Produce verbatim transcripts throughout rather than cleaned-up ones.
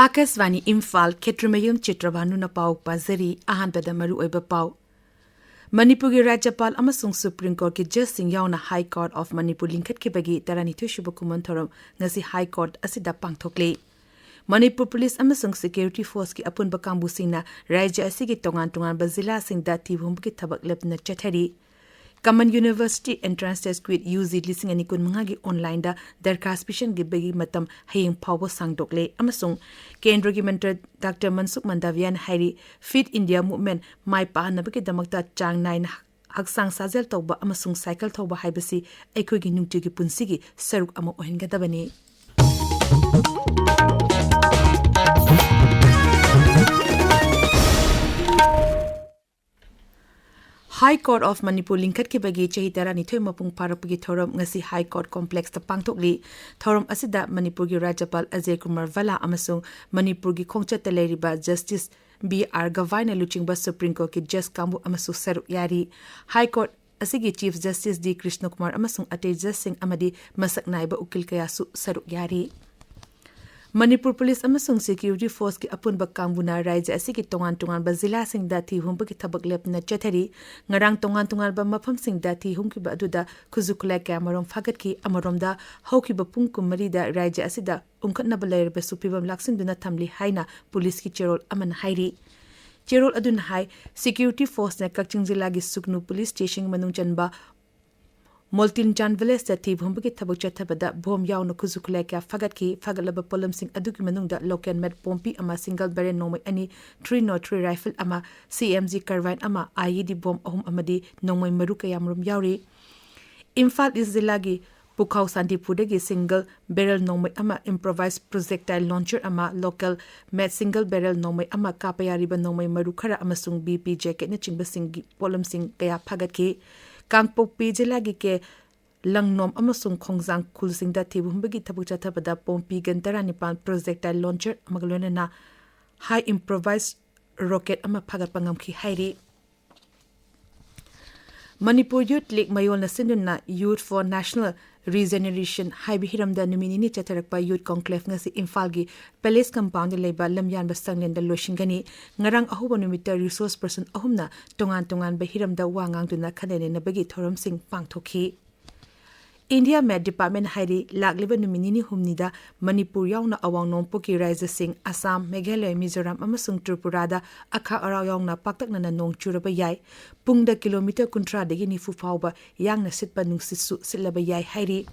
ꯑꯥꯀꯥꯁꯕꯥꯅꯤ ꯏꯝꯐꯥꯜ, ꯈꯦꯇ꯭ꯔꯤꯃꯌꯨꯝ ꯆꯤꯇ꯭ꯔꯚꯥꯅꯨꯅ ꯄꯥꯎ ꯄꯥꯖꯔꯤ꯫ ꯑꯍꯥꯟꯕꯗ ꯃꯔꯨꯑꯣꯏꯕ ꯄꯥꯎ꯫ ꯃꯅꯤꯄꯨꯔꯒꯤ ꯔꯥꯖ꯭ꯌꯄꯥꯜ ꯑꯃꯁꯨꯡ ꯁꯨꯄ꯭ꯔꯤꯝ ꯀꯣꯔꯠꯀꯤ ꯖꯖꯁꯤꯡ ꯌꯥꯎꯅ ꯍꯥꯏ ꯀꯣꯔꯠ ꯑꯣꯐ ꯃꯅꯤꯄꯨꯔ ꯂꯤꯡꯈꯠꯈꯤꯕꯒꯤ ꯇꯔꯥꯅꯤꯊꯣꯏꯁꯨꯕ ꯈꯨꯃꯟ ꯊꯧꯔꯝ ꯉꯁꯤ ꯍꯥꯏ ꯀꯣꯔꯠ ꯑꯁꯤꯗ ꯄꯥꯡꯊꯣꯛꯂꯤ꯫ ꯃꯅꯤꯄꯨꯔ ꯄꯨꯂꯤꯁ ꯑꯃꯁꯨꯡ ꯁꯦꯀ꯭ꯌꯨꯔꯤꯇꯤ ꯐꯣꯔꯁꯀꯤ ꯑꯄꯨꯟꯕ ꯀꯥꯡꯕꯨꯁꯤꯡꯅ ꯔꯥꯖ꯭ꯌ ꯑꯁꯤꯒꯤ ꯇꯣꯉꯥꯟ ꯇꯣꯉꯥꯟꯕ ꯖꯤꯂꯥꯁꯤꯡꯗ ꯊꯤꯍꯨꯝꯕꯒꯤ ꯊꯕꯛ ꯂꯦꯞꯇꯅ ꯆꯠꯊꯔꯤ꯫ Common university entrance test, CUET, U G, ꯂꯤꯁꯤꯡ ꯑꯅꯤ ꯀꯨꯟꯃꯉꯥꯒꯤ ꯑꯣꯟꯂꯥꯏꯟꯗ ꯗꯔꯈꯥꯁ ꯄꯤꯁꯤꯟꯈꯤꯕꯒꯤ ꯃꯇꯝ ꯍꯌꯦꯡ ꯐꯥꯎꯕ ꯁꯥꯡꯗꯣꯛꯂꯦ ꯑꯃꯁꯨꯡ ꯀꯦꯟꯗ꯭ꯔꯒꯤ ꯃꯟꯇ꯭ꯔꯤ ꯗꯥꯛꯇꯔ ꯃꯟꯁꯨꯈ ꯃꯟꯗꯥꯚꯤꯌꯥꯅ ꯍꯥꯏꯔꯤ, ꯐꯤꯠ ꯏꯟꯗꯤꯌꯥ ꯃꯨꯚꯃꯦꯟꯠ ꯃꯥꯏ ꯄꯥꯛꯍꯟꯅꯕꯒꯤꯗꯃꯛꯇ ꯆꯥꯡ ꯅꯥꯏꯅ ꯍꯛꯆꯥꯡ ꯁꯥꯖꯦꯜ ꯇꯧꯕ ꯑꯃꯁꯨꯡ ꯁꯥꯏꯀꯜ ꯊꯧꯕ ꯍꯥꯏꯕꯁꯤ ꯑꯩꯈꯣꯏꯒꯤ ꯅꯨꯡꯇꯤꯒꯤ ꯄꯨꯟꯁꯤꯒꯤ ꯁꯔꯨꯛ ꯑꯃ ꯑꯣꯏꯍꯟꯒꯗꯕꯅꯤ꯫ ꯍꯥꯏ ꯀꯣꯔꯠ ꯑꯣꯐ ꯃꯅꯤꯄꯨꯔ ꯂꯤꯡꯈꯠꯈꯤꯕꯒꯤ ꯆꯍꯤ ꯇꯔꯥꯅꯤꯊꯣꯏ ꯃꯄꯨꯡ ꯐꯥꯔꯛꯄꯒꯤ ꯊꯧꯔꯝ ꯉꯁꯤ ꯍꯥꯏ ꯀꯣꯔꯠ ꯀꯣꯝꯄ꯭ꯂꯦꯛꯁꯇ ꯄꯥꯡꯊꯣꯛꯂꯤ꯫ ꯊꯧꯔꯝ ꯑꯁꯤꯗ ꯃꯅꯤꯄꯨꯔꯒꯤ ꯔꯥꯖ꯭ꯌꯄꯥꯜ ꯑꯖꯌ ꯀꯨꯃꯥꯔ ꯚꯜꯂꯥ ꯑꯃꯁꯨꯡ ꯃꯅꯤꯄꯨꯔꯒꯤ ꯈꯣꯡꯆꯠꯇ ꯂꯩꯔꯤꯕ ꯖꯁꯇꯤꯁ ꯕꯤ ꯑꯥꯔ ꯒꯚꯥꯏꯅ ꯂꯨꯆꯤꯡꯕ ꯁꯨꯄ꯭ꯔꯤꯝ ꯀꯣꯔꯠꯀꯤ ꯖꯖ ꯀꯥꯡꯕꯨ ꯑꯃꯁꯨ ꯁꯔꯨꯛ ꯌꯥꯔꯤ꯫ ꯍꯥꯏ ꯀꯣꯔꯠ ꯑꯁꯤꯒꯤ ꯆꯤꯐ ꯖꯁꯇꯤꯁ ꯗꯤ ꯀ꯭ꯔꯤꯁꯅ ꯀꯨꯃꯥꯔ ꯑꯃꯁꯨꯡ ꯑꯇꯩ ꯖꯖꯁꯤꯡ ꯑꯃꯗꯤ ꯃꯁꯛ ꯅꯥꯏꯕ ꯎꯀꯤꯜ ꯀꯌꯥꯁꯨ ꯁꯔꯨꯛ ꯌꯥꯔꯤ꯫ ꯃꯅꯤꯄꯨꯔ ꯄꯨꯂꯤꯁ ꯑꯃꯁꯨꯡ ꯁꯦꯀ꯭ꯌꯨꯔꯤꯇꯤ ꯐꯣꯔꯁꯀꯤ ꯑꯄꯨꯟꯕ ꯀꯥꯡꯕꯨꯅ ꯔꯥꯖ꯭ꯌ ꯑꯁꯤꯒꯤ ꯇꯣꯉꯥꯟ ꯇꯣꯉꯥꯟꯕ ꯖꯤꯂꯥꯁꯤꯡꯗ ꯊꯤꯍꯨꯝꯕꯒꯤ ꯊꯕꯛ ꯂꯦꯞꯇꯅ ꯆꯠꯊꯔꯤ꯫ ꯉꯔꯥꯡ ꯇꯣꯉꯥꯟ ꯇꯣꯉꯥꯟꯕ ꯃꯐꯝꯁꯤꯡꯗ ꯊꯤꯍꯨꯝꯈꯤꯕ ꯑꯗꯨꯗ ꯈꯨꯠꯁꯨ ꯈꯨꯠꯂꯥꯏ ꯀꯌꯥꯃꯔꯨꯝ ꯐꯥꯒꯠꯈꯤ꯫ ꯑꯃꯔꯣꯝꯗ, ꯍꯧꯈꯤꯕ ꯄꯨꯡ ꯀꯨꯟꯃꯔꯤꯗ ꯔꯥꯖ꯭ꯌ ꯑꯁꯤꯗ ꯎꯪꯈꯠꯅꯕ ꯂꯩꯔꯕꯁꯨ ꯐꯤꯚꯝ ꯂꯥꯛꯁꯤꯟꯗꯨꯅ ꯊꯝꯂꯤ ꯍꯥꯏꯅ ꯄꯨꯂꯤꯁꯀꯤ ꯆꯦꯔꯣꯜ ꯑꯃꯅ ꯍꯥꯏꯔꯤ꯫ ꯆꯦꯔꯣꯜ ꯑꯗꯨꯅ ꯍꯥꯏ, ꯁꯦꯀ꯭ꯌꯨꯔꯤꯇꯤ ꯐꯣꯔꯁꯅ ꯀꯛꯆꯤꯡ ꯖꯤꯂꯥꯒꯤ ꯁꯨꯒꯅꯨ ꯄꯨꯂꯤꯁ ꯁ꯭ꯇꯦꯁꯟ ꯃꯅꯨꯡ ꯆꯟꯕ ꯃꯣꯜꯇꯤꯟꯆꯥꯟ ꯚꯤꯂꯦꯖꯇ ꯊꯤꯍꯨꯝꯕꯒꯤ ꯊꯕꯛ ꯆꯠꯊꯕꯗ ꯕꯣꯝ ꯌꯥꯎꯅ ꯈꯨꯠꯁꯨ ꯈꯨꯠꯂꯥꯏ ꯀꯌꯥ ꯐꯥꯒꯠꯈꯤ꯫ ꯐꯥꯒꯠꯂꯕ ꯄꯣꯠꯂꯝꯁꯤꯡ ꯑꯗꯨꯒꯤ ꯃꯅꯨꯡꯗ ꯂꯣꯀꯦꯜ ꯃꯦꯠ ꯄꯣꯝꯄꯤ ꯑꯃ, ꯁꯤꯡꯒꯜ ꯕꯦꯔꯦꯜ ꯅꯣꯡꯃꯩ ꯑꯅꯤ, ꯊ꯭ꯔꯤ ꯅꯣꯠ ꯊ꯭ꯔꯤ ꯔꯥꯏꯐꯜ ꯑꯃ, ꯁꯤ ꯑꯦꯝ ꯖꯤ ꯀꯥꯔꯕꯥꯏꯟ ꯑꯃ, ꯑꯥꯏ ꯏ ꯗꯤ ꯕꯣꯝ ꯑꯍꯨꯝ ꯑꯃꯗꯤ ꯅꯣꯡꯃꯩ ꯃꯔꯨ ꯀꯌꯥꯃꯔꯨꯝ ꯌꯥꯎꯔꯤ꯫ ꯏꯝꯐꯥꯜ ꯏꯁ ꯖꯤꯂꯥꯒꯤ ꯄꯨꯈꯥꯎ ꯁꯥꯟꯇꯤꯄꯨꯔꯗꯒꯤ ꯁꯤꯡꯒꯜ ꯕꯦꯔꯦꯜ ꯅꯣꯡꯃꯩ ꯑꯃ, ꯏꯝꯄ꯭ꯔꯣꯚꯥꯏꯖ ꯄ꯭ꯔꯣꯖꯦꯛꯇꯥꯏꯜ ꯂꯣꯟꯆꯔ ꯑꯃ, ꯂꯣꯀꯦꯜ ꯃꯦꯠ ꯁꯤꯡꯒꯜ ꯕꯦꯔꯦꯜ ꯅꯣꯡꯃꯩ ꯑꯃ, ꯀꯥꯞꯄ ꯌꯥꯔꯤꯕ ꯅꯣꯡꯃꯩ ꯃꯔꯨ ꯈꯔ ꯑꯃꯁꯨꯡ ꯕꯤ ꯄꯤ ꯖꯦꯀꯦꯠꯅꯆꯤꯡꯕꯁꯤꯡꯒꯤ ꯄꯣꯠꯂꯝꯁꯤꯡ ꯀꯌꯥ ꯐꯥꯒꯠꯈꯤ꯫ ꯀꯥꯡꯄꯣꯛꯄꯤ ꯖꯤꯂꯥꯒꯤ ꯀꯦ ꯂꯪꯅꯣꯝ ꯑꯃꯁꯨꯡ ꯈꯣꯡꯖꯥꯡ ꯈꯨꯜꯁꯤꯡꯗ ꯊꯤꯍꯨꯝꯕꯒꯤ ꯊꯕꯛ ꯆꯠꯊꯕꯗ ꯄꯣꯝꯄꯤ ꯒꯟ ꯇꯔꯥꯅꯤꯄꯥꯟ, ꯄ꯭ꯔꯣꯖꯦꯛꯇꯥꯏꯜ ꯂꯣꯟꯆꯔ ꯑꯃꯒ ꯂꯣꯏꯅꯅ ꯍꯥꯏ ꯏꯝꯄ꯭ꯔꯣꯚꯥꯏꯖ ꯔꯣꯀꯦꯠ ꯑꯃ ꯐꯥꯒꯠꯄ ꯉꯝꯈꯤ ꯍꯥꯏꯔꯤ꯫ ꯃꯅꯤꯄꯨꯔ ꯌꯨꯠ ꯂꯤꯒ ꯃꯌꯣꯜꯅ ꯁꯤꯟꯗꯨꯅ Youth for National Regeneration ꯍꯥꯏꯕ ꯍꯤꯔꯝꯗ ꯅꯨꯃꯤꯠ ꯅꯤꯅꯤ ꯆꯠꯊꯔꯛꯄ ꯌꯨꯠ ꯀꯣꯟꯀ꯭ꯂꯦꯚ ꯉꯁꯤ ꯏꯝꯐꯥꯜꯒꯤ ꯄꯦꯂꯦꯁ ꯀꯝꯄꯥꯎꯟꯗ ꯂꯩꯕ ꯂꯝꯌꯥꯟꯕ ꯁꯪꯂꯦꯟꯗ ꯂꯣꯏꯁꯤꯟꯒꯅꯤ꯫ ꯉꯔꯥꯡ ꯑꯍꯧꯕ ꯅꯨꯃꯤꯠꯇ ꯔꯤꯁꯣꯔꯁ ꯄꯔꯁꯟ ꯑꯍꯨꯝꯅ ꯇꯣꯉꯥꯟ ꯇꯣꯉꯥꯟꯕ ꯍꯤꯔꯝꯗ ꯋꯥ ꯉꯥꯡꯗꯨꯅ ꯈꯟꯅ ꯅꯩꯅꯕꯒꯤ ꯊꯧꯔꯝꯁꯤꯡ ꯄꯥꯡꯊꯣꯛꯈꯤ꯫ ꯏꯟꯗꯤꯌꯥ ꯃꯦꯠ ꯗꯤꯄꯥꯔꯠꯃꯦꯟꯠ ꯍꯥꯏꯔꯤ, ꯂꯥꯛꯂꯤꯕ ꯅꯨꯃꯤꯠ ꯅꯤꯅꯤ ꯍꯨꯝꯅꯤꯗ ꯃꯅꯤꯄꯨꯔ ꯌꯥꯎꯅ ꯑꯋꯥꯡ ꯅꯣꯡꯄꯣꯛꯀꯤ ꯔꯥꯖ꯭ꯌꯁꯤꯡ ꯑꯁꯥꯝ, ꯃꯦꯘꯥꯂꯌ, ꯃꯤꯖꯣꯔꯥꯝ ꯑꯃꯁꯨꯡ ꯇ꯭ꯔꯤꯄꯨꯔꯥꯗ ꯑꯈꯥꯛ ꯑꯔꯥꯎ ꯌꯥꯎꯅ ꯄꯥꯛꯇꯛꯅꯅ ꯅꯣꯡ ꯆꯨꯔꯕ ꯌꯥꯏ꯫ ꯄꯨꯡꯗ ꯀꯤꯂꯣꯃꯤꯇꯔ ꯀꯨꯟꯊ꯭ꯔꯥꯗꯒꯤ ꯅꯤꯐꯨ ꯐꯥꯎꯕ ꯌꯥꯡꯅ ꯁꯤꯠꯄ ꯅꯨꯡꯁꯤꯠꯁꯨ ꯁꯤꯠꯂꯕ ꯌꯥꯏ ꯍꯥꯏꯔꯤ꯫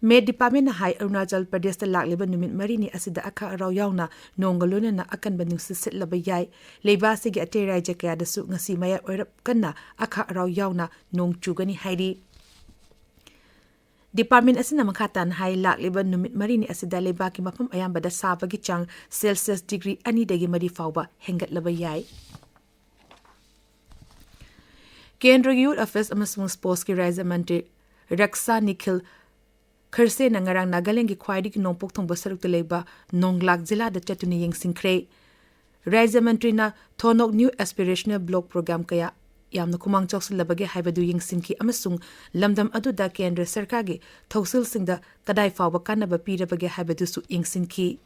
ꯃꯦꯠ ꯗꯤꯄꯥꯔꯠꯃꯦꯟꯠꯅ ꯍꯥꯏ, ꯑꯔꯨꯅꯥꯆꯜ ꯄ꯭ꯔꯗꯦꯁꯇ ꯂꯥꯛꯂꯤꯕ ꯅꯨꯃꯤꯠ ꯃꯔꯤꯅꯤ ꯑꯁꯤꯗ ꯑꯈꯥꯛ ꯑꯔꯥꯎ ꯌꯥꯎꯅ ꯅꯣꯡꯒ ꯂꯣꯏꯅꯅ ꯑꯀꯟꯕ ꯅꯨꯡꯁꯤꯠ ꯁꯤꯠꯂꯕ ꯌꯥꯏ꯫ ꯂꯩꯕꯥꯛ ꯑꯁꯤꯒꯤ ꯑꯇꯩ ꯔꯥꯖ꯭ꯌ ꯀꯌꯥꯗꯁꯨ ꯉꯁꯤ ꯃꯌꯥꯏ ꯑꯣꯏꯔꯞ ꯀꯟꯅ ꯑꯈꯥꯛ ꯑꯔꯥꯎ ꯌꯥꯎꯅ ꯅꯣꯡ ꯆꯨꯒꯅꯤ ꯍꯥꯏꯔꯤ꯫ ꯗꯤꯄꯥꯔꯠꯃꯦꯟꯠ ꯑꯁꯤꯅ ꯃꯈꯥ ꯇꯥꯅ ꯍꯥꯏ, ꯂꯥꯛꯂꯤꯕ ꯅꯨꯃꯤꯠ ꯃꯔꯤꯅꯤ ꯑꯁꯤꯗ ꯂꯩꯕꯥꯛꯀꯤ ꯃꯐꯝ ꯑꯌꯥꯝꯕꯗ ꯁꯥꯕꯒꯤ ꯆꯥꯡ ꯁꯦꯜꯁꯤꯌꯁ ꯗꯤꯒ꯭ꯔꯤ ꯑꯅꯤꯗꯒꯤ ꯃꯔꯤ ꯐꯥꯎꯕ ꯍꯦꯟꯒꯠꯂꯕ ꯌꯥꯏ꯫ ꯀꯦꯟꯗ꯭ꯔꯒꯤ ꯌꯨꯠ ꯑꯦꯐꯤꯌꯔꯁ ꯑꯃꯁꯨꯡ ꯁ꯭ꯄꯣꯔꯠꯁꯀꯤ ꯔꯥꯖ꯭ꯌ ꯃꯟꯇ꯭ꯔꯤ ꯔꯛꯁꯥ ꯅꯤꯈꯤꯜ ꯈꯔꯁꯦꯅ ꯉꯔꯥꯡ ꯅꯥꯒꯥꯂꯦꯟꯗꯒꯤ ꯈ꯭ꯋꯥꯏꯗꯒꯤ ꯅꯣꯡꯄꯣꯛ ꯊꯪꯕ ꯁꯔꯨꯛꯇ ꯂꯩꯕ ꯅꯣꯡꯂꯥꯛ ꯖꯤꯂꯥꯗ ꯆꯠꯇꯨꯅ ꯌꯦꯡꯁꯤꯟꯈ꯭ꯔꯦ꯫ ꯔꯥꯖ꯭ꯌ ꯃꯟꯇ꯭ꯔꯤꯅ ꯊꯣꯅꯣꯛ ꯅ꯭ꯌꯨ ꯑꯦꯁꯄꯤꯔꯦꯁꯅꯦꯜ ꯕ꯭ꯂꯣꯛ ꯄ꯭ꯔꯣꯒ꯭ꯔꯥꯝ ꯀꯌꯥ ꯌꯥꯝꯅ ꯈꯨꯃꯥꯡ ꯆꯥꯎꯁꯤꯜꯂꯕꯒꯦ ꯍꯥꯏꯕꯗꯨ ꯌꯦꯡꯁꯤꯟꯈꯤ ꯑꯃꯁꯨꯡ ꯂꯝꯗꯝ ꯑꯗꯨꯗ ꯀꯦꯟꯗ꯭ꯔ ꯁꯔꯀꯥꯔꯒꯤ ꯊꯧꯁꯤꯜꯁꯤꯡꯗ ꯀꯗꯥꯏ ꯐꯥꯎꯕ ꯀꯥꯟꯅꯕ ꯄꯤꯔꯕꯒꯦ ꯍꯥꯏꯕꯗꯨꯁꯨ ꯌꯦꯡꯁꯤꯟꯈꯤ꯫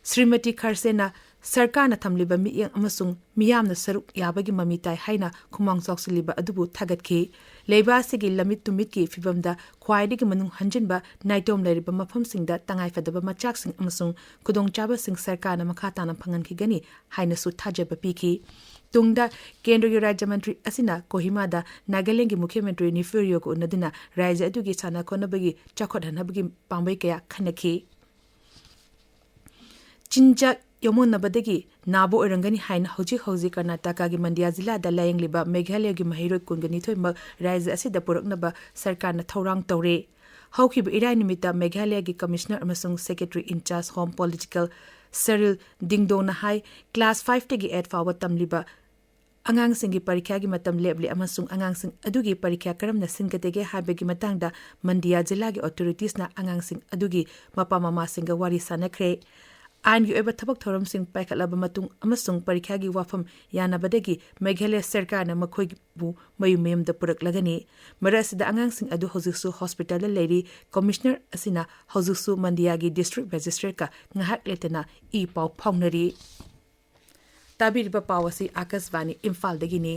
ꯁ꯭ꯔꯤꯃꯇꯤ ꯈꯔꯁꯦꯅ ꯁꯔꯀꯥꯔꯅ ꯊꯝꯂꯤꯕ ꯃꯤꯠꯌꯦꯡ ꯑꯃꯁꯨꯡ ꯃꯤꯌꯥꯝꯅ ꯁꯔꯨꯛ ꯌꯥꯕꯒꯤ ꯃꯃꯤ ꯇꯥꯏ ꯍꯥꯏꯅ ꯈꯨꯃꯥꯡ ꯆꯥꯎꯁꯤꯜꯂꯤꯕ ꯑꯗꯨꯕꯨ ꯊꯥꯒꯠꯈꯤ꯫ ꯂꯩꯕꯥꯛ ꯑꯁꯤꯒꯤ ꯂꯝꯃꯤꯠ ꯇꯨꯃꯤꯠꯀꯤ ꯐꯤꯕꯝꯗ ꯈ꯭ꯋꯥꯏꯗꯒꯤ ꯃꯅꯨꯡ ꯍꯟꯖꯤꯟꯕ ꯅꯥꯏꯇꯣꯝ ꯂꯩꯔꯤꯕ ꯃꯐꯝꯁꯤꯡꯗ ꯇꯉꯥꯏꯐꯗꯕ ꯃꯆꯥꯛꯁꯤꯡ ꯑꯃꯁꯨꯡ ꯈꯨꯗꯣꯡꯆꯥꯕꯁꯤꯡ ꯁꯔꯀꯥꯔꯅ ꯃꯈꯥ ꯇꯥꯅ ꯐꯪꯍꯟꯈꯤꯒꯅꯤ ꯍꯥꯏꯅꯁꯨ ꯊꯥꯖꯕ ꯄꯤꯈꯤ꯫ ꯇꯨꯡꯗ ꯀꯦꯟꯗ꯭ꯔꯒꯤ ꯔꯥꯖ꯭ꯌ ꯃꯟꯇ꯭ꯔꯤ ꯑꯁꯤꯅ ꯀꯣꯍꯤꯃꯥꯗ ꯅꯥꯒꯥꯂꯦꯟꯗꯒꯤ ꯃꯨꯈ꯭ꯌ ꯃꯟꯇ꯭ꯔꯤ ꯅꯤꯐꯤꯎ ꯔꯤꯑꯣꯒ ꯎꯅꯗꯨꯅ ꯔꯥꯖ꯭ꯌ ꯑꯗꯨꯒꯤ ꯁꯥꯟꯅ ꯈꯣꯠꯅꯕꯒꯤ ꯆꯥꯎꯈꯠꯍꯟꯅꯕꯒꯤ ꯄꯥꯝꯕꯩ ꯀꯌꯥ ꯈꯟꯅꯈꯤ꯫ ꯆꯤꯟꯖꯥꯛ ꯌꯣꯝꯃꯣꯟꯅꯕꯗꯒꯤ ꯅꯥꯕ ꯑꯣꯏꯔꯝꯒꯅꯤ ꯍꯥꯏꯅ ꯍꯧꯖꯤꯛ ꯍꯧꯖꯤꯛ ꯀꯔꯅꯥꯇꯀꯥꯒꯤ ꯃꯟꯗ꯭ꯌꯥ ꯖꯤꯂꯥꯗ ꯂꯥꯌꯦꯡꯂꯤꯕ ꯃꯦꯘꯥꯂꯌꯒꯤ ꯃꯍꯩꯔꯣꯏ ꯀꯨꯟꯒꯅꯤꯊꯣꯏꯃꯛ ꯔꯥꯖ꯭ꯌ ꯑꯁꯤꯗ ꯄꯨꯔꯛꯅꯕ ꯁꯔꯀꯥꯔꯅ ꯊꯧꯔꯥꯡ ꯇꯧꯔꯦ꯫ ꯍꯧꯈꯤꯕ ꯏꯔꯥꯏ ꯅꯨꯃꯤꯠꯇ ꯃꯦꯘꯥꯂꯌꯒꯤ ꯀꯃꯤꯁꯅꯔ ꯑꯃꯁꯨꯡ ꯁꯦꯀ꯭ꯔꯦꯇꯔꯤ ꯏꯟꯆꯥꯔꯖ ꯍꯣꯝ ꯄꯣꯂꯤꯇꯤꯀꯦꯜ ꯁꯔꯤꯜ ꯗꯤꯡꯗꯣꯅ ꯍꯥꯏ, ꯀ꯭ꯂꯥꯁ ꯐꯥꯏꯚꯇꯒꯤ ꯑꯩꯠ ꯐꯥꯎꯕ ꯇꯝꯂꯤꯕ ꯑꯉꯥꯡꯁꯤꯡꯒꯤ ꯄꯔꯤꯈ꯭ꯌꯥꯒꯤ ꯃꯇꯝ ꯂꯦꯞꯂꯦ ꯑꯃꯁꯨꯡ ꯑꯉꯥꯡꯁꯤꯡ ꯑꯗꯨꯒꯤ ꯄꯔꯤꯈ꯭ꯌꯥ ꯀꯔꯝꯅ ꯁꯤꯟꯒꯗꯒꯦ ꯍꯥꯏꯕꯒꯤ ꯃꯇꯥꯡꯗ ꯃꯟꯗꯤꯌꯥ ꯖꯤꯂꯥꯒꯤ ꯑꯣꯊꯣꯔꯤꯇꯤꯁꯅ ꯑꯉꯥꯡꯁꯤꯡ ꯑꯗꯨꯒꯤ ꯃꯄꯥ ꯃꯃꯥꯁꯤꯡꯒ ꯋꯥꯔꯤ ꯁꯥꯅꯈ꯭ꯔꯦ꯫ ꯑꯥꯏꯟꯒꯤ ꯑꯣꯏꯕ ꯊꯕꯛ ꯊꯧꯔꯝꯁꯤꯡ ꯄꯥꯏꯈꯠꯂꯕ ꯃꯇꯨꯡ ꯑꯃꯁꯨꯡ ꯄꯔꯤꯈ꯭ꯌꯥꯒꯤ ꯋꯥꯐꯝ ꯌꯥꯅꯕꯗꯒꯤ ꯃꯦꯘꯥꯂꯌ ꯁꯔꯀꯥꯔꯅ ꯃꯈꯣꯏꯕꯨ ꯃꯌꯨꯝ ꯃꯌꯨꯝꯗ ꯄꯨꯔꯛꯂꯒꯅꯤ꯫ ꯃꯔꯛ ꯑꯁꯤꯗ ꯑꯉꯥꯡꯁꯤꯡ ꯑꯗꯨ ꯍꯧꯖꯤꯛꯁꯨ ꯍꯣꯁꯄꯤꯇꯥꯜꯗ ꯂꯩꯔꯤ꯫ ꯀꯃꯤꯁꯅꯔ ꯑꯁꯤꯅ ꯍꯧꯖꯤꯛꯁꯨ ꯃꯟꯗꯤꯌꯥꯒꯤ ꯗꯤꯁꯇ꯭ꯔꯤꯛ ꯃꯦꯖꯤꯁꯇ꯭ꯔꯦꯠꯀ ꯉꯥꯏꯍꯥꯛ ꯂꯩꯇꯅ ꯏ ꯄꯥꯎ ꯐꯥꯎꯅꯔꯤ꯫ ꯇꯥꯕꯤꯔꯤꯕ ꯄꯥꯎ ꯑꯁꯤ ꯑꯥꯀꯥꯁꯕꯥꯅꯤ ꯏꯝꯐꯥꯜꯗꯒꯤꯅꯤ꯫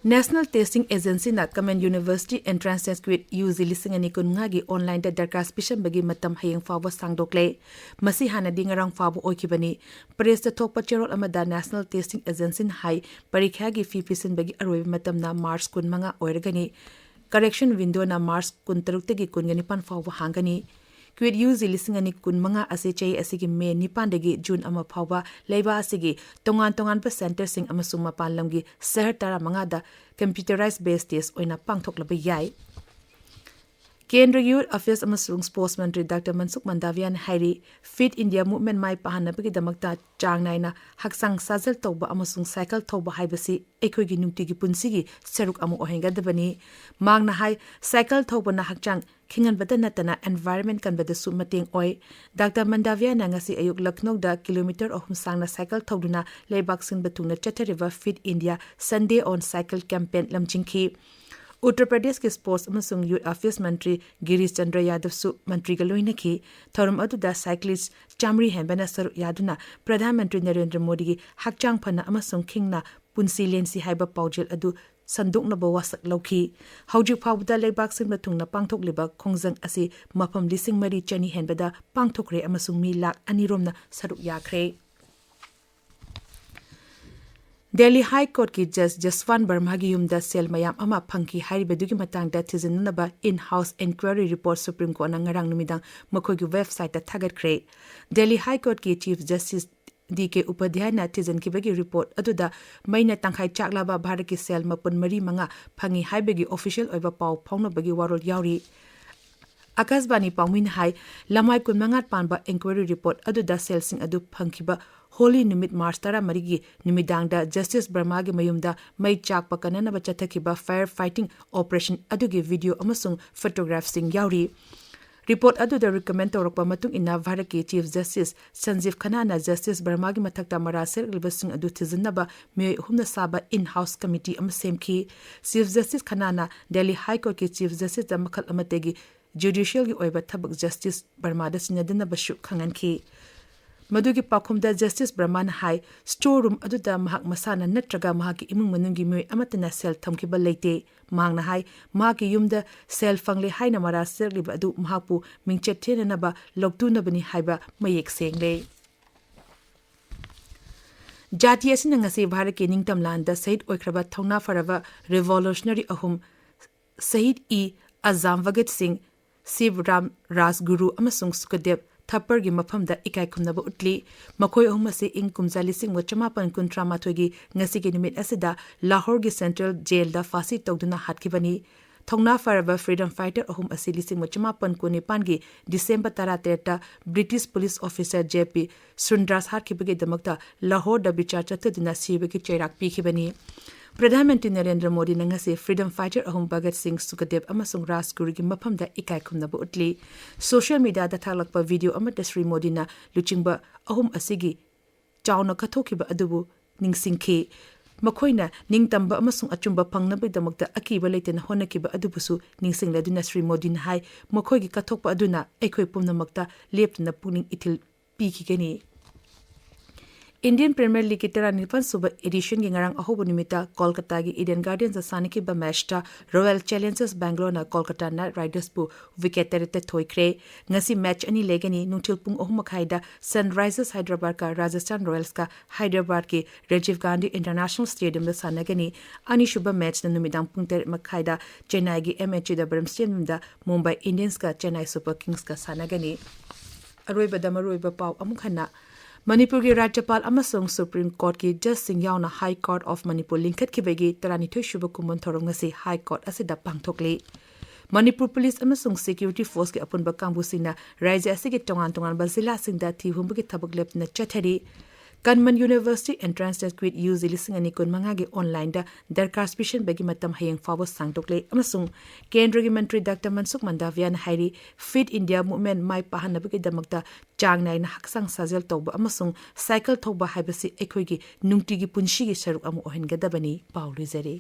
National Testing Agencyꯅ Common University Entrance Test, CUET, U G ꯂꯤꯁꯤꯡ ꯑꯅꯤ ꯀꯨꯟꯃꯉꯥꯒꯤ ꯑꯣꯟꯂꯥꯏꯟꯗ ꯗꯔꯈꯥꯁ ꯄꯤꯁꯤꯟꯕꯒꯤ ꯃꯇꯝ ꯍꯌꯦꯡ ꯐꯥꯎꯕ ꯁꯥꯡꯗꯣꯛꯂꯦ꯫ ꯃꯁꯤ ꯍꯥꯟꯅꯗꯤ ꯉꯔꯥꯡ ꯐꯥꯎꯕ ꯑꯣꯏꯈꯤꯕꯅꯤ꯫ ꯄ꯭ꯔꯦꯁꯇ ꯊꯣꯛꯄ ꯆꯦꯔꯣꯜ ꯑꯃꯗ National Testing Agencyꯅ ꯍꯥꯏ, ꯄꯔꯤꯈ꯭ꯌꯥꯒꯤ ꯐꯤ ꯄꯤꯁꯤꯟꯕꯒꯤ ꯑꯔꯣꯏꯕ ꯃꯇꯝꯅ ꯃꯥꯔꯆ ꯀꯨꯟꯃꯉꯥ ꯑꯣꯏꯔꯒꯅꯤ꯫ Correction windowꯅ ꯃꯥꯔꯆ ꯀꯨꯟꯇꯔꯨꯛꯇꯒꯤ ꯀꯨꯟꯒ ꯅꯤꯄꯥꯟ ꯐꯥꯎꯕ ꯍꯥꯡꯒꯅꯤ꯫ ꯀ꯭ꯋꯤꯠ ꯌꯨ ꯖꯤ ꯂꯤꯁꯤꯡ ꯑꯅꯤ ꯀꯨꯟꯃꯉꯥ ꯑꯁꯤ ꯆꯍꯤ ꯑꯁꯤꯒꯤ ꯃꯦ ꯅꯤꯄꯥꯟꯗꯒꯤ ꯖꯨꯟ ꯑꯃ ꯐꯥꯎꯕ ꯂꯩꯕꯥꯛ ꯑꯁꯤꯒꯤ ꯇꯣꯉꯥꯟ ꯇꯣꯉꯥꯟꯕ ꯁꯦꯟꯇꯔꯁꯤꯡ ꯑꯃꯁꯨꯡ ꯃꯄꯥꯟ ꯂꯝꯒꯤ ꯁꯍꯔ ꯇꯔꯥꯃꯉꯥꯗ computerized based test ꯑꯣꯏꯅ ꯄꯥꯡꯊꯣꯛꯂꯕ ꯌꯥꯏ꯫ ꯀꯦꯟꯗ꯭ꯔ ꯌꯨꯊ ꯑꯦꯐꯤꯌꯔꯁ ꯑꯃꯁꯨꯡ ꯁ꯭ꯄꯣꯔꯠꯁ ꯃꯟꯇ꯭ꯔꯤ ꯗꯥꯛꯇꯔ ꯃꯟꯁꯨꯈ ꯃꯟꯗꯥꯚꯤꯌꯥꯅ ꯍꯥꯏꯔꯤ, ꯐꯤꯠ ꯏꯟꯗꯤꯌꯥ ꯃꯨꯚꯃꯦꯟꯠ ꯃꯥꯏ ꯄꯥꯛꯍꯟꯅꯕꯒꯤꯗꯃꯛꯇ ꯆꯥꯡ ꯅꯥꯏꯅ ꯍꯛꯆꯥꯡ ꯁꯥꯖꯦꯜ ꯇꯧꯕ ꯑꯃꯁꯨꯡ ꯁꯥꯏꯀꯜ ꯊꯧꯕ ꯍꯥꯏꯕꯁꯤ ꯑꯩꯈꯣꯏꯒꯤ ꯅꯨꯡꯇꯤꯒꯤ ꯄꯨꯟꯁꯤꯒꯤ ꯁꯔꯨꯛ ꯑꯃ ꯑꯣꯏꯍꯟꯒꯗꯕꯅꯤ꯫ ꯃꯍꯥꯛꯅ ꯍꯥꯏ, ꯁꯥꯏꯀꯜ ꯊꯧꯕꯅ ꯍꯛꯆꯥꯡ ꯈꯤꯡꯍꯟꯕꯗ ꯅꯠꯇꯅ environment ꯀꯟꯕꯗꯁꯨ ꯃꯇꯦꯡ ꯑꯣꯏ꯫ ꯗꯥꯛꯇꯔ ꯃꯟꯗꯥꯚꯤꯌꯥꯅ ꯉꯁꯤ ꯑꯌꯨꯛ ꯂꯈꯅꯧꯗ ꯀꯤꯂꯣꯃꯤꯇꯔ ꯑꯍꯨꯝ ꯁꯥꯡꯅ ꯁꯥꯏꯀꯜ ꯊꯧꯗꯨꯅ ꯂꯩꯕꯥꯛ ꯁꯤꯟꯕ ꯊꯨꯡꯅ ꯆꯠꯊꯔꯤꯕ ꯐꯤꯠ ꯏꯟꯗꯤꯌꯥ ꯁꯟꯗꯦ ꯑꯣꯟ ꯁꯥꯏꯀꯜ ꯀꯦꯝꯄꯦꯟ ꯂꯝꯖꯤꯡꯈꯤ꯫ ꯎꯠꯇꯔ ꯄ꯭ꯔꯗꯦꯁꯀꯤ ꯁ꯭ꯄꯣꯔꯠꯁ ꯑꯃꯁꯨꯡ ꯌꯨꯊ ꯑꯦꯐꯤꯌꯔꯁ ꯃꯟꯇ꯭ꯔꯤ ꯒꯤꯔꯤꯁ ꯆꯟꯗ꯭ꯔ ꯌꯥꯗꯕꯁꯨ ꯃꯟꯇ꯭ꯔꯤꯒ ꯂꯣꯏꯅꯈꯤ꯫ ꯊꯧꯔꯝ ꯑꯗꯨꯗ ꯁꯥꯏꯀ꯭ꯂꯤꯁ ꯆꯥꯃꯔꯤ ꯍꯦꯟꯕꯅ ꯁꯔꯨꯛ ꯌꯥꯗꯨꯅ ꯄ꯭ꯔꯙꯥꯟ ꯃꯟꯇ꯭ꯔꯤ ꯅꯔꯦꯟꯗ꯭ꯔ ꯃꯣꯗꯤꯒꯤ ꯍꯛꯆꯥꯡ ꯐꯅ ꯑꯃꯁꯨꯡ ꯈꯤꯡꯅ ꯄꯨꯟꯁꯤ ꯂꯦꯟꯁꯤ ꯍꯥꯏꯕ ꯄꯥꯎꯖꯦꯜ ꯑꯗꯨ ꯁꯟꯗꯣꯛꯅꯕ ꯋꯥꯁꯛ ꯂꯧꯈꯤ꯫ ꯍꯧꯖꯤꯛ ꯐꯥꯎꯕꯗ ꯂꯩꯕꯥꯛ ꯁꯤꯟꯕ ꯊꯨꯡꯅ ꯄꯥꯡꯊꯣꯛꯂꯤꯕ ꯈꯣꯡꯖꯪ ꯑꯁꯤ ꯃꯐꯝ ꯂꯤꯁꯤꯡ ꯃꯔꯤ ꯆꯅꯤ ꯍꯦꯟꯕꯗ ꯄꯥꯡꯊꯣꯛꯈ꯭ꯔꯦ ꯑꯃꯁꯨꯡ ꯃꯤ ꯂꯥꯈ ꯑꯅꯤ ꯔꯣꯝꯅ ꯁꯔꯨꯛ ꯌꯥꯈ꯭ꯔꯦ꯫ ꯗꯦꯜꯂꯤ ꯍꯥꯏ ꯀꯣꯔꯠꯀꯤ ꯖꯖ ꯖꯁꯋꯥꯟ ꯕꯔꯃꯥꯒꯤ ꯌꯨꯝꯗ ꯁꯦꯜ ꯃꯌꯥꯝ ꯑꯃ ꯐꯪꯈꯤ ꯍꯥꯏꯔꯤꯕꯗꯨꯒꯤ ꯃꯇꯥꯡꯗ ꯊꯤꯖꯤꯟꯅꯅꯕ in house inquiry report supreme ꯀꯣꯔꯠꯅ ꯉꯔꯥꯡ ꯅꯨꯃꯤꯗꯥꯡ ꯃꯈꯣꯏꯒꯤ ꯋꯦꯕꯁꯥꯏꯠꯇ ꯊꯥꯒꯠꯈ꯭ꯔꯦ꯫ ꯗꯦꯜꯂꯤ ꯍꯥꯏ ꯀꯣꯔꯠꯀꯤ ꯆꯤꯐ ꯖꯁꯇꯤꯁ ꯗꯤ ꯀꯦ ꯎꯄꯥꯙ꯭ꯌꯥꯌꯅ ꯊꯤꯖꯤꯟꯈꯤꯕꯒꯤ ꯔꯤꯄꯣꯔꯠ ꯑꯗꯨꯗ ꯃꯩꯅ ꯇꯪꯈꯥꯏ ꯆꯥꯛꯂꯕ ꯚꯥꯔꯠꯀꯤ ꯁꯦꯜ ꯃꯄꯨꯟ ꯃꯔꯤ ꯃꯉꯥ ꯐꯪꯉꯤ ꯍꯥꯏꯕꯒꯤ ꯑꯣꯐꯤꯁꯤꯌꯦꯜ ꯑꯣꯏꯕ ꯄꯥꯎ ꯐꯥꯎꯅꯕꯒꯤ ꯋꯥꯔꯣꯜ ꯌꯥꯎꯔꯤ꯫ ꯑꯀꯥꯁꯕꯥꯅꯤ ꯄꯥꯎꯃꯤꯅ ꯍꯥꯏ, ꯂꯃꯥꯏ ꯀꯨꯟꯃꯉꯥ ꯄꯥꯟꯕ inquiry report ꯑꯗꯨꯗ ꯁꯦꯜꯁꯤꯡ ꯑꯗꯨ ꯐꯪꯈꯤꯕ ꯍꯣꯂꯤ ꯅꯨꯃꯤꯠ ꯃꯥꯔꯆ ꯇꯔꯥꯃꯔꯤꯒꯤ ꯅꯨꯃꯤꯗꯥꯡꯗ ꯖꯁꯇꯤꯁ ꯕꯔꯃꯥꯒꯤ ꯃꯌꯨꯝꯗ ꯃꯩ ꯆꯥꯛꯄ ꯀꯟꯅꯅꯕ ꯆꯠꯊꯈꯤꯕ fire fighting operation ꯑꯗꯨꯒꯤ video ꯑꯃꯁꯨꯡ photographꯁꯤꯡ ꯌꯥꯎꯔꯤ꯫ Report ꯑꯗꯨꯗ recommend ꯇꯧꯔꯛꯄ ꯃꯇꯨꯡ ꯏꯟꯅ ꯚꯥꯔꯠꯀꯤ Chief Justice ꯁꯟꯖꯤꯕ ꯈꯟꯅꯥꯅ ꯖꯁꯇꯤꯁ ꯕꯔꯃꯥꯒꯤ ꯃꯊꯛꯇ ꯃꯔꯥ ꯁꯦꯠꯂꯛꯂꯤꯕꯁꯤꯡ ꯑꯗꯨ ꯊꯤꯖꯤꯟꯅꯕ ꯃꯤꯑꯣꯏ ꯑꯍꯨꯝꯅ ꯁꯥꯕ in-house committee ꯑꯃ ꯁꯦꯝꯈꯤ꯫ Chief Justice ꯈꯟꯅꯥꯅ Delhi High Courtꯀꯤ Chief Justiceꯇ ꯃꯈꯜ ꯑꯃꯠꯇꯒꯤ judicialꯒꯤ ꯑꯣꯏꯕ ꯊꯕꯛ ꯖꯁꯇꯤꯁ ꯕꯔꯃꯥꯗ ꯁꯤꯟꯅꯗꯅꯕꯁꯨ ꯈꯪꯍꯟꯈꯤ꯫ ꯃꯗꯨꯒꯤ ꯄꯥꯎꯈꯨꯝꯗ ꯖꯁꯇꯤꯁ ꯕꯔꯃꯥꯅ ꯍꯥꯏ, store room ꯑꯗꯨꯗ ꯃꯍꯥꯛ ꯃꯁꯥꯅ ꯅꯠꯇ꯭ꯔꯒ ꯃꯍꯥꯛꯀꯤ ꯏꯃꯨꯡ ꯃꯅꯨꯡꯒꯤ ꯃꯤꯑꯣꯏ ꯑꯃꯠꯇꯅ ꯁꯦꯜ ꯊꯝꯈꯤꯕ ꯂꯩꯇꯦ꯫ ꯃꯍꯥꯛꯅ ꯍꯥꯏ, ꯃꯍꯥꯛꯀꯤ ꯌꯨꯝꯗ ꯁꯦꯜ ꯐꯪꯂꯦ ꯍꯥꯏꯅ ꯃꯔꯥ ꯁꯦꯠꯂꯤꯕ ꯑꯗꯨ ꯃꯍꯥꯛꯄꯨ ꯃꯤꯡꯆꯠ ꯊꯤꯅꯅꯕ ꯂꯧꯇꯨꯅꯕꯅꯤ ꯍꯥꯏꯕ ꯃꯌꯦꯛ ꯁꯦꯡꯂꯦ꯫ ꯖꯥꯇꯤ ꯑꯁꯤꯅ ꯉꯁꯤ ꯚꯥꯔꯠꯀꯤ ꯅꯤꯡꯇꯝ ꯂꯥꯟꯗ ꯁꯍꯤꯗ ꯑꯣꯏꯈ꯭ꯔꯕ ꯊꯧꯅꯥ ꯐꯔꯕ revolutionary ꯑꯍꯨꯝ, ꯁꯍꯤꯗ ꯏ ꯑꯖꯥꯝ ꯚꯒꯠ ꯁꯤꯡ, ꯁꯤꯕ ꯔꯥꯝ ꯔꯥꯖꯒꯨꯔꯨ ꯑꯃꯁꯨꯡ ꯁꯨꯀꯗꯦꯕ ꯊꯥꯄꯔꯒꯤ ꯃꯐꯝꯗ ꯏꯀꯥꯏ ꯈꯨꯝꯅꯕ ꯎꯠꯂꯤ꯫ ꯃꯈꯣꯏ ꯑꯍꯨꯝ ꯑꯁꯤ ꯏꯪ ꯀꯨꯝꯖꯥ ꯂꯤꯁꯤꯡ ꯑꯃ ꯆꯃꯥꯄꯟ ꯀꯨꯟꯊ꯭ꯔꯥ ꯃꯥꯊꯣꯏꯒꯤ ꯉꯁꯤꯒꯤ ꯅꯨꯃꯤꯠ ꯑꯁꯤꯗ ꯂꯥꯍꯣꯔꯒꯤ central jailꯗ ꯐꯥꯁꯤ ꯇꯧꯗꯨꯅ ꯍꯥꯠꯈꯤꯕꯅꯤ꯫ ꯊꯧꯅꯥ ꯐꯔꯕ freedom fighter ꯑꯍꯨꯝ ꯑꯁꯤ ꯂꯤꯁꯤꯡ ꯑꯃ ꯆꯃꯥꯄꯟ ꯀꯨꯟꯅꯤꯄꯥꯟꯒꯤ December ꯇꯔꯥꯇꯔꯦꯠꯇ British police officer J P Sundas ꯍꯥꯠꯈꯤꯕꯒꯤꯗꯃꯛꯇ ꯂꯥꯍꯣꯔꯗ ꯕꯤꯆꯥꯔ ꯆꯠꯊꯗꯨꯅ ꯁꯤꯕꯒꯤ ꯆꯩꯔꯥꯛ ꯄꯤꯈꯤꯕꯅꯤ꯫ ꯄ꯭ꯔꯙꯥꯟ ꯃꯟꯇ꯭ꯔꯤ ꯅꯔꯦꯟꯗ꯭ꯔ ꯃꯣꯗꯤꯅ ꯉꯁꯤ freedom fighter ꯑꯍꯨꯝ ꯚꯒꯠ ꯁꯤꯡ, ꯁꯨꯈꯗꯦꯕ ꯑꯃꯁꯨꯡ ꯔꯥꯖꯒꯨꯔꯨꯒꯤ ꯃꯐꯝꯗ ꯏꯀꯥꯏ ꯈꯨꯝꯅꯕ ꯎꯠꯂꯤ꯫ Social mediaꯗ ꯊꯥꯒꯠꯂꯛꯄ video ꯑꯃꯗ ꯁ꯭ꯔꯤ ꯃꯣꯗꯤꯅ ꯂꯨꯆꯤꯡꯕ ꯑꯍꯨꯝ ꯑꯁꯤꯒꯤ ꯆꯥꯎꯅ ꯀꯠꯊꯣꯛꯈꯤꯕ ꯑꯗꯨꯕꯨ ꯅꯤꯡꯁꯤꯡꯈꯤ꯫ ꯃꯈꯣꯏꯅ ꯅꯤꯡꯇꯝꯕ ꯑꯃꯁꯨꯡ ꯑꯆꯨꯝꯕ ꯐꯪꯅꯕꯒꯤꯗꯃꯛꯇ ꯑꯀꯤꯕ ꯂꯩꯇꯅ ꯍꯣꯠꯅꯈꯤꯕ ꯑꯗꯨꯕꯨꯁꯨ ꯅꯤꯡꯁꯤꯡꯂꯗꯨꯅ ꯁ꯭ꯔꯤ ꯃꯣꯗꯤꯅ ꯍꯥꯏ, ꯃꯈꯣꯏꯒꯤ ꯀꯠꯊꯣꯛꯄ ꯑꯗꯨꯅ ꯑꯩꯈꯣꯏ ꯄꯨꯝꯅꯃꯛꯇ ꯂꯦꯞꯇꯅ ꯄꯨꯛꯅꯤꯡ ꯏꯊꯤꯜ ꯄꯤꯈꯤꯒꯅꯤ꯫ Indian Premier Leagueꯀꯤ ꯇꯔꯥꯅꯤꯄꯥꯟ ꯁꯨꯕ editionꯒꯤ ꯉꯔꯥꯡ ꯑꯍꯧꯕ ꯅꯨꯃꯤꯠꯇ ꯀꯣꯜꯀꯇꯥꯒꯤ Eden Gardensꯇ ꯁꯥꯟꯅꯈꯤꯕ matchꯇ Royal Challengers Bangaloreꯅ Kolkata Knight Ridersꯄꯨ wicket ꯇꯔꯦꯠꯇ ꯊꯣꯏꯈ꯭ꯔꯦ꯫ ꯉꯁꯤ match ꯑꯅꯤ ꯂꯩꯒꯅꯤ꯫ ꯅꯨꯡꯊꯤꯜ ꯄꯨꯡ ꯑꯍꯨꯝ ꯃꯈꯥꯏꯗ Sunrisers Hyderabadꯀ Rajasthan Royalsꯀ Hyderabadꯀꯤ Rajiv Gandhi International Stadiumꯗ ꯁꯥꯟꯅꯒꯅꯤ꯫ ꯑꯅꯤꯁꯨꯕ matchꯅ ꯅꯨꯃꯤꯗꯥꯡ ꯄꯨꯡ ꯇꯔꯦꯠ ꯃꯈꯥꯏꯗ ꯆꯦꯟꯅꯥꯏꯒꯤ M A Chidambaram Stadiumꯗ Mumbai Indiansꯀ Chennai Super Kingsꯀ ꯁꯥꯟꯅꯒꯅꯤ꯫ ꯑꯔꯣꯏꯕꯗ ꯃꯔꯨꯑꯣꯏꯕ ꯄꯥꯎ ꯑꯃꯨꯛ ꯍꯟꯅ꯫ ꯃꯅꯤꯄꯨꯔꯒꯤ ꯔꯥꯖ꯭ꯌꯄꯥꯜ ꯑꯃꯁꯨꯡ Supreme Courtꯀꯤ judgeꯁꯤꯡ ꯌꯥꯎꯅ High Court of Manipur ꯂꯤꯡꯈꯠꯈꯤꯕꯒꯤ ꯇꯔꯥꯅꯤꯊꯣꯏ ꯁꯨꯕ ꯀꯨꯝꯑꯣꯟ ꯊꯧꯔꯝ ꯉꯁꯤ High Court ꯑꯁꯤꯗ ꯄꯥꯡꯊꯣꯛꯂꯤ꯫ ꯃꯅꯤꯄꯨꯔ ꯄꯨꯂꯤꯁ ꯑꯃꯁꯨꯡ ꯁꯦꯀ꯭ꯌꯨꯔꯤꯇꯤ ꯐꯣꯔꯁꯀꯤ ꯑꯄꯨꯟꯕ ꯀꯥꯡꯕꯨꯁꯤꯡꯅ ꯔꯥꯖ꯭ꯌ ꯑꯁꯤꯒꯤ ꯇꯣꯉꯥꯟ ꯇꯣꯉꯥꯟꯕ ꯖꯤꯂꯥꯁꯤꯡꯗ ꯊꯤꯍꯨꯝꯕꯒꯤ ꯊꯕꯛ ꯂꯦꯞꯇꯅ ꯆꯠꯊꯔꯤ꯫ Common university entrance test CUET U G ꯂꯤꯁꯤꯡ ꯑꯅꯤ ꯀꯨꯟꯃꯉꯥꯒꯤ ꯑꯣꯟꯂꯥꯏꯟꯗ ꯗꯔꯈꯥꯁ ꯄꯤꯁꯤꯟꯕꯒꯤ ꯃꯇꯝ ꯍꯌꯦꯡ ꯐꯥꯎꯕ ꯁꯥꯡꯗꯣꯛꯂꯦ ꯑꯃꯁꯨꯡ ꯀꯦꯟꯗ꯭ꯔꯒꯤ ꯃꯟꯇ꯭ꯔꯤ ꯗꯥꯛꯇꯔ ꯃꯟꯁꯨꯈ ꯃꯟꯗꯥꯚꯤꯌꯥꯅ ꯍꯥꯏꯔꯤ, ꯐꯤꯠ ꯏꯟꯗꯤꯌꯥ ꯃꯨꯚꯃꯦꯟꯠ ꯃꯥꯏ ꯄꯥꯛꯍꯟꯅꯕꯒꯤꯗꯃꯛꯇ ꯆꯥꯡ ꯅꯥꯏꯅ ꯍꯛꯆꯥꯡ ꯁꯥꯖꯦꯜ ꯇꯧꯕ ꯑꯃꯁꯨꯡ ꯁꯥꯏꯀꯜ ꯊꯧꯕ ꯍꯥꯏꯕꯁꯤ ꯑꯩꯈꯣꯏꯒꯤ ꯅꯨꯡꯇꯤꯒꯤ ꯄꯨꯟꯁꯤꯒꯤ ꯁꯔꯨꯛ ꯑꯃ ꯑꯣꯏꯍꯟꯒꯗꯕꯅꯤ꯫ ꯄꯥꯎ ꯂꯣꯏꯖꯔꯦ꯫